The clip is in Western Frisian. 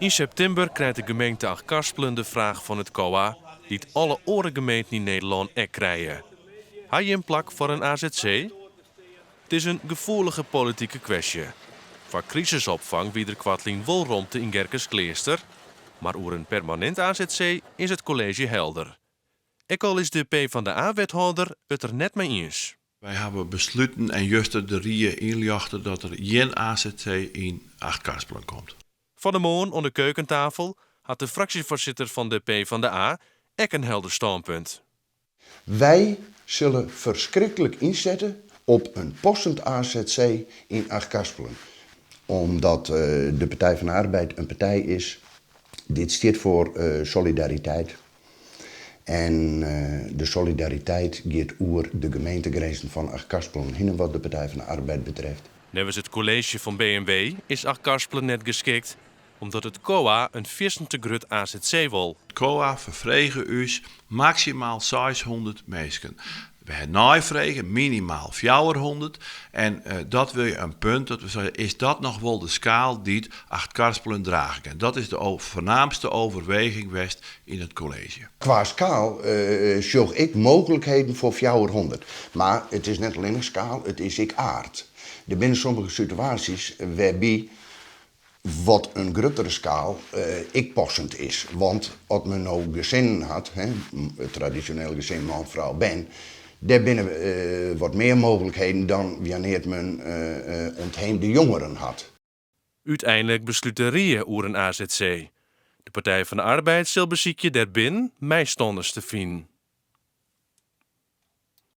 Yn septimber krijt de gemeente Achtkarspelen de fraach fan it COA, dy't alle oare gemeenten yn Nederlân ek krije. Ha jim plak foar in azc? It is in gefoelige politike kwestje. Foar krisisopfang wie der koartlyn wol romte yn Gerkeskleaster, mar oer in permanint azc is it kolleezje helder. Ek al is de PvdA-wethâlder it der net mei iens. Wy hawwe besluten en juster de rie ynljochte dat der gjin azc yn Achtkarspelen komt. Fan 'e moarn oan de keukentafel hat de fraksjefoarsitter fan de PvdA ek in helder stânpunt. Wy sille ferskriklik ynsette op in passend azc yn Achtkarspelen. Omdat de Partij van de Arbeid in partij is dy't stiet foar solidariteit. En de solidariteit giet oer de gemeentegrinzen fan Achtkarspelen hinne wat de Partij van de Arbeid betreft. Neffens it kolleezje fan B en W is Achtkarspelen net geskikt, omdat it COA in fierstente grut azc wol. It COA ferfrege ús maksimaal 600 minsken. We ha neifrege minimaal 400 en dat wie in punt dat we seinen, is dat noch wol de skaal dy't Achtkarspelen drage kin? Dat is de foarnaamste overweging west yn it kolleezje. Kwa skaal sjoch ik mooglikheden foar 400, mar it is net allinnich skaal, it is ek aard. Der binne sommige situaasjes wêrby wat in gruttere skaal ek passend is. Want as men no gesinnen hat, it tradisjonele gesin man, frou, bern, dêr binne wat mear mooglikheden dan wannear't men ontheemde jongeren hat. Uteinlik beslút de rie oer in azc. De Partij van de Arbeid sil besykje dêrbinnen meistanners te finen.